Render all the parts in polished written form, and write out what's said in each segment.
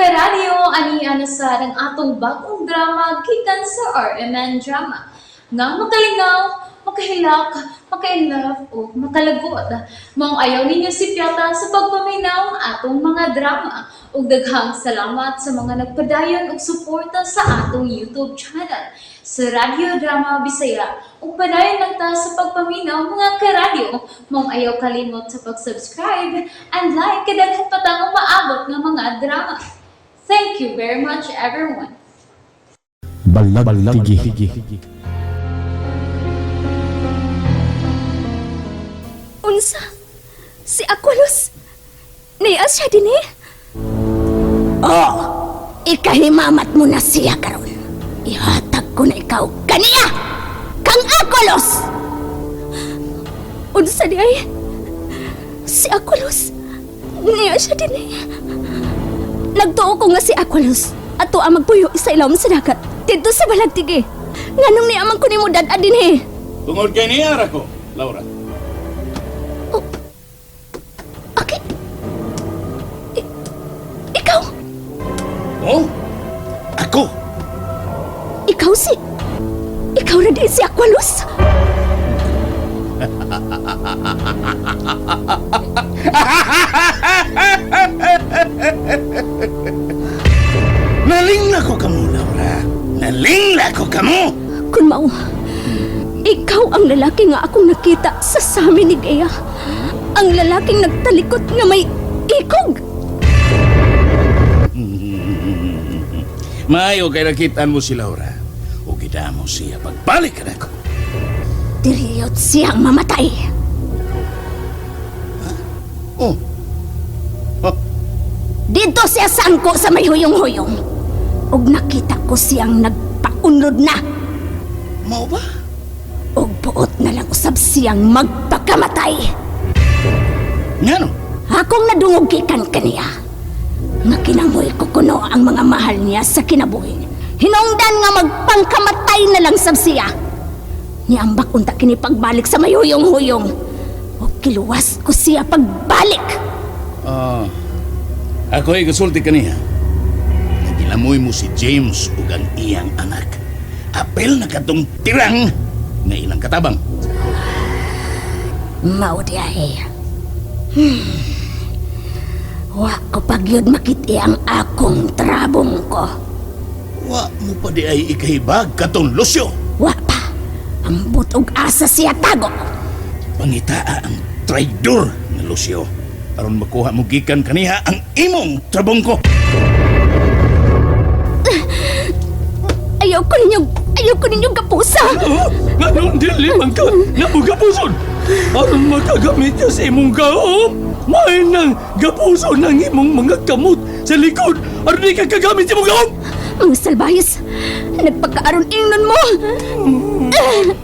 Karadyo, ani na sad ang atong bagong drama gikan sa RMN Drama nga makalingaw, makahilak, maka-inlove o makalagot. Maong ayaw ninyo sipyata sa pagpaminaw ang atong mga drama. Ug daghang salamat sa mga nagpadayon og suporta sa atong YouTube channel sa Radyo Drama Bisaya. Ug padayon lang ta sa pagpaminaw, mga karadyo. Maong ayaw kalimot sa pag-subscribe and like kay daghan pa tang umaabot nga mga drama. Thank you very much, everyone. Balagtigi. Unsa? Si Aqualos? Niya siya din eh? Oh, ikahimamat mo na siya karon. Ihatag ko na ikaw kaniya! Kang Akolos! Unsa di ay? Si Aqualos? Niya siya din eh? Nagtuo ko nga si Aqualos. Ato ang magpuyo sa ilawom sa dagat. Dito sa Balagtigi. Nganong niya man ko nimo dad din eh? Tungod kay niya ra ko, Laura. Okay. Ikaw? Oh? Ako? Ikaw si... Ikaw na din si Aqualos? Naling ko kamo, Laura. Naling ko kamo. Kun mao, ikaw ang lalaki nga akong nakita sa sami ni Gea. Ang lalaking nagtalikot nga may ikog. Maayo kay nakitaan mo si Laura. O gidamo siya pagbalik na ko. Diriyot siyang mamatay. Oh. Oh, Dito siya sangko sa may huyong-huyong. Ug nakita ko siyang nagpaunlod na. Mao ba? Ug buot na lang usab siyang magpakamatay. Ngano? Akong nadungog gikan kaniya. Nga kinamoy ko kuno ang mga mahal niya sa kinabuhi. Hinungdan nga magpangkamatay na lang sab siya. Niambak unta kini pagbalik sa mayuyong-huyong. O kiluwas ko siya pagbalik. Ah. Ako ay gasulti kaniya. Nagilamoy mo si James ug ang iyang anak. Apel na katong tirang nga ilang katabang. Mao di ay. Wa ko pagyud makiti ang akong trabong ko. Wa mo pa di ay ikahibag katong Lucio. Wa pa. Ambot og asa siya tago. Pangitaa ang traidor nga Lucio aron makuha mo gikan kaniha ang imong trabongko. Ayaw ko ninyo gapusa. Oh, nganong dili man ka nabugapuson? Aron makagamit ka sa imong gaom? May nang gapuson ang imong mga kamot sa likod aron di ka kagamit sa imong gaom! Mga salbayes, nagpakaaron ingnon mo.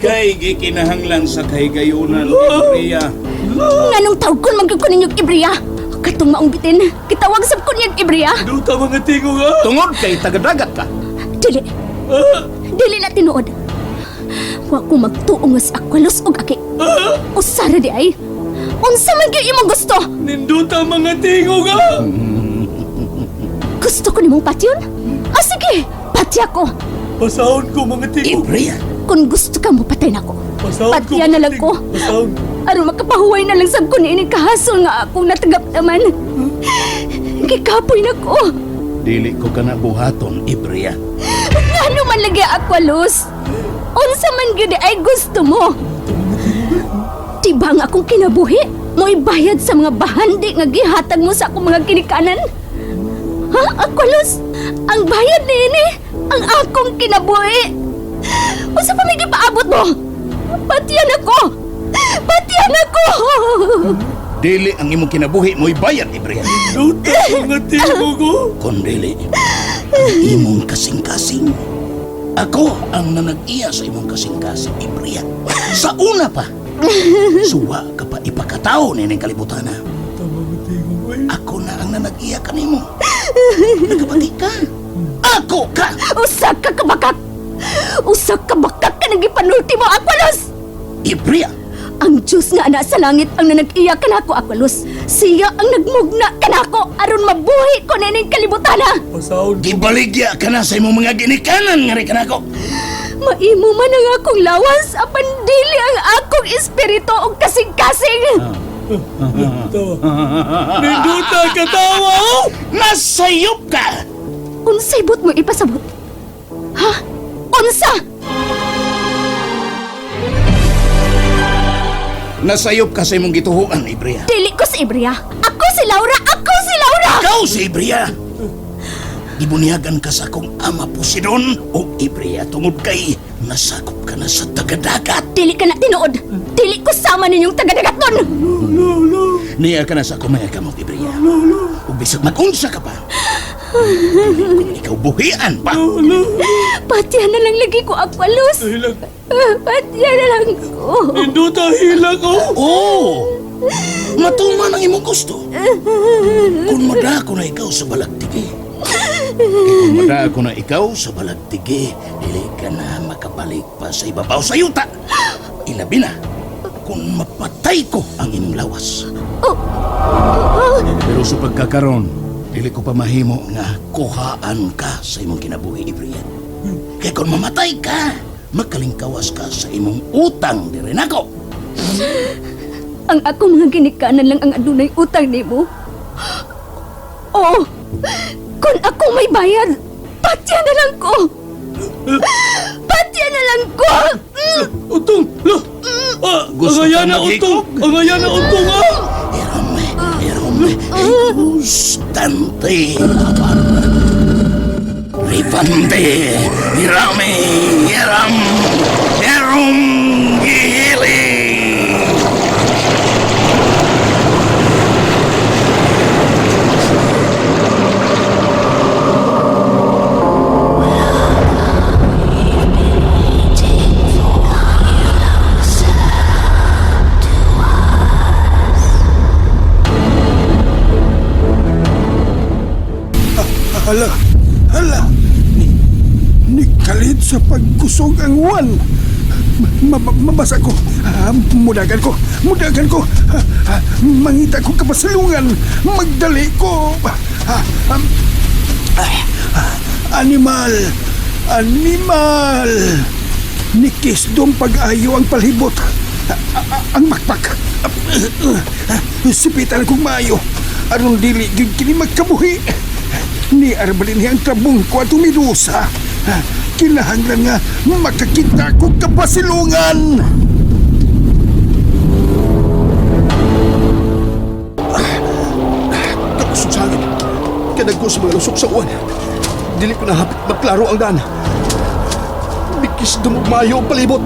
Kay gikinahanglan sa kahigayunan ni Maria. Nganong tawgon man gyud ko ninyo Ibriya? Katong maong bitin, kitawag sab ko niyang Ibriya. Duta mga tingog ha! Tungod kay tagadagat ka. Dili. Dili na tinuod. Wa ko magtuo nga si Aqualos og aki. Usara di ay. Unsa man gyud imong gusto? Ninduta mga tingog ha! Gusto ko nimong patyon? Ah sige, patya ko. Pasahon ko mga tingog! Ibria. Kung gusto ka mo patay na ko. Pasahon ko Patya na mga lang ko. tingog. Pasahon! Aron makapahuway na lang sab ko niini kahasol nga akong natagap naman. Gikapoy na ko. Dili ko kana buhaton, Ibria. Ngano man lagi Aqualos? Unsa man gyud ay gusto mo? Diba nga akong kinabuhi? Mo'y bayad sa mga bahandi nga gihatag mo sa akong mga kinikanan? Ha, Aqualos? Ang bayad niini, ang akong kinabuhi. Unsa pa may gipaabot mo? Patiyan ako! Patiyan ako! Dili ang imong kinabuhi mo'y bayad, Ibria. Duta mga tingog oh! Kun dili ang imong kasing-kasing. Ako ang nanag-iya sa imong kasing-kasing, Ibria. Sa una pa, suwa ka pa ipakatao nining kalibutana. Duta mga tingog oy! Ako na ang nanag-iya kanimo. Nagkabati ka. Ako ka! Usa ka kabakak! Usa ka bakak ka nagipanulti mo, Aqualos! Ibria! Ang Diyos nga ana sa langit ang nanag-iya kanako, Aqualos. Siya ang nagmugna kanako aron mabuhi ko nining kalibutana. Pasaon. Gibaligya ka na sa imong mga ginikanan nga rin kanako. Maimo man ang akong lawas apan dili ang akong espiritu og kasing-kasing. Tawa. Ninduta ka tawa! Oh! Nasayop ka! Unsay but mo ipasabot? Ha? Unsa? Nasayop ka sa imong gituhuan, Ibria. Dili ko si Ibria. Ako si Laura! Ako si Laura! Ikaw si Ibria! Gibunyagan ka sa akong ama Poseidon o Ibria tungod kay nasakop ka na sa tagadagat. Dili ka na tinuod. Dili ko sama ninyong tagadagaton. Niya ka na sa akong mga kamot, Ibria. Ug bisag mag-unsa ka pa. Dili ko man ikaw buhian pa. Patiya na lang lagi ko, Aqualuz. Hilak. Patiya na lang ko. Ninduta hilak oh! Oo! Matuman ang imong gusto. Kung madako na ikaw sa balagtigi. Kung madako na ikaw sa balagtigi, dili ka na makabalik pa sa ibabaw sa yuta. Ilabi na kung mapatay ko ang imong lawas. Pero sa pagkakaron, dili ko pa mahimo nga kuhaan ka sa imong kinabuhi, Ibrian. Kaya kung mamatay ka, makalingkawas ka sa imong utang diri nako. Ang akong mga ginikanan lang ang adunay utang nimo. Oo. Kung ako may bayad, patya na lang ko. Patya na lang ko. Utong! Lo! Ah, Gusto ang ayana ka utong! Ang ayana utong ah! Erome, erome, constante. Rifante, irame, iram, erom, gihili. Hala, hala. Ni, nikalit sa pagkusog ang uwan. Mabasa ko. Ah, mudagan ko. Mudagan ko. Ah, ah, mangita ko kapasalungan. Magdali ko. Ah, ah, ah, animal. Animal. Nikisdong pag-ayo ang palibot. Ah, ah, ah, ang makpak. Ah, ah, ah, sipitan kong maayo. Aron dili gyud kini magkabuhi. Ni arbalin ang trabong ko at umidusa. Kinahanglan nga makakita ko kapasilungan. Kakusog sa hangin. Kanag ko sa mga lusok sa uwan. Dili ko na hapit maklaro ang daan. Bigkis dumugmayo ang palibot.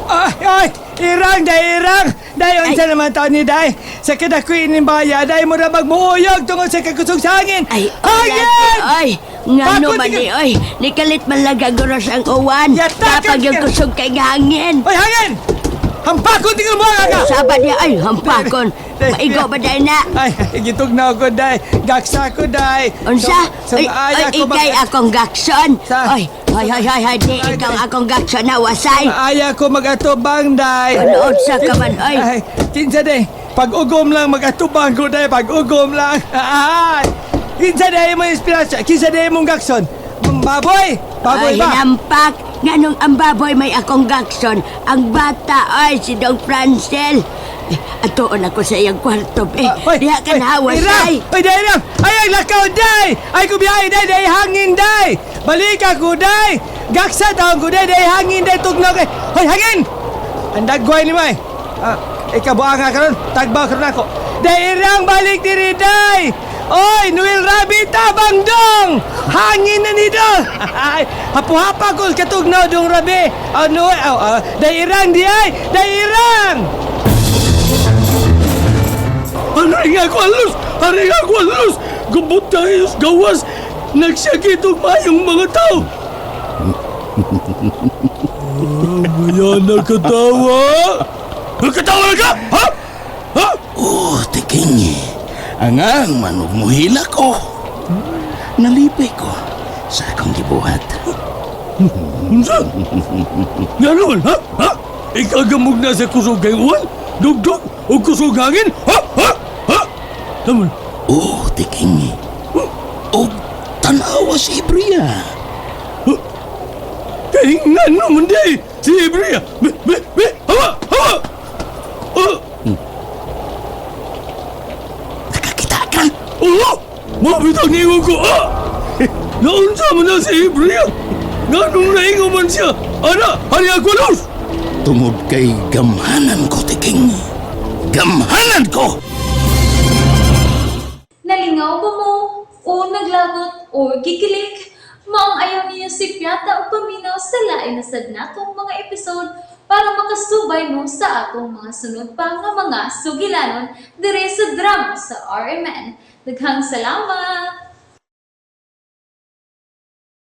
Ay, ay! Irang, day, irang! Day, unsa naman taon ni day? Sa kadakuin ni baya, day mo na magmuuyog tungod sa kakusog sa hangin! Ay, hangin! Ay, ngano Bakit man ka- ni, oy. Nikalit man lang ang oras ang uwan. Yatakan Kapag yung ka- kusog kay hangin. Oy, hangin! Hampakon tingnan mo ka! Saba niya, ay, hampakon. Maigo ba dahil na? Ay, gitog na ako, day. Gaksa ko, day. Unsa? So, Ay, maaya ay, ko ikay akong gakson. Sa- Ay, ay, ay, ay, ay, di ikaw akong gakson na wasay. Maaya ko mag-atubang, day. Ano, unsa ka man, oy. Ay, kinsa day. Pag-ugom lang, mag-atubang ko, day. Pag-ugom lang. Ay, kinsa day mo inspirasyon? Kinsa day mong gakson? Baboy! Baboy Ay, ba? hinampak. Nganong ang baboy may akong gakson. Ang bata, ay, si Dong Francel. Eh, atuon ako sa iyang kwarto, eh. Ah, Diha ka na, wasay. Oy, day lang! Ay, ay, lakaw, day! Ay, kubiyahe, day! Day, hangin, day! Balik ako, day! Gaksa taong ko, day! Day, hangin, day! Tugnaw kay... Hoy, hangin! Ang dagway ni May. Ah, ikaw buang ka karon, tagbaw karon ako. Day, irang balik diri, day! Oy, Noel Rabbit, tabang dong! Hangin na ni dong! Ay, hapuhapa ko katugnaw dong rabi. Oh, Noel, oh, oh, day irang di ay! Day irang! Aring ako alos! Aring ako alos! Gubot tayo sa gawas! Nagsakit og mayong mga tao! Maya nakatawa! Nakatawa na ka! Ha? Ha? Oh, tiking. Angang manog muhila ko. Nalipay ko sa akong gibuhat. Unsa? Nga naman, ha? Ha? Ikagamog na sa kusog kay uwan? Dugdug o kusog hangin? Ha? Ha? Ha? Tama. Oh, tiking. Og tanawa si Ibria. Kay nga naman di si Ibria. Be, be, be, hawa, hawa! Oh, Nakakita ka? oh, mabitang ningo ko, ah! Naunsa man na si Ibria. Nganong naingo man siya? Ana, hari Aqualos! Tungod kay gamhanan ko, tiking. Gamhanan ko! Nalingaw ba mo? O naglagot o gikilig? Maong ayaw niyo si Piata o paminaw sa lain na sad natong mga episode para makasubay mo sa atong mga sunod pa nga mga sugilanon dire sa drama sa RMN. Daghang salamat!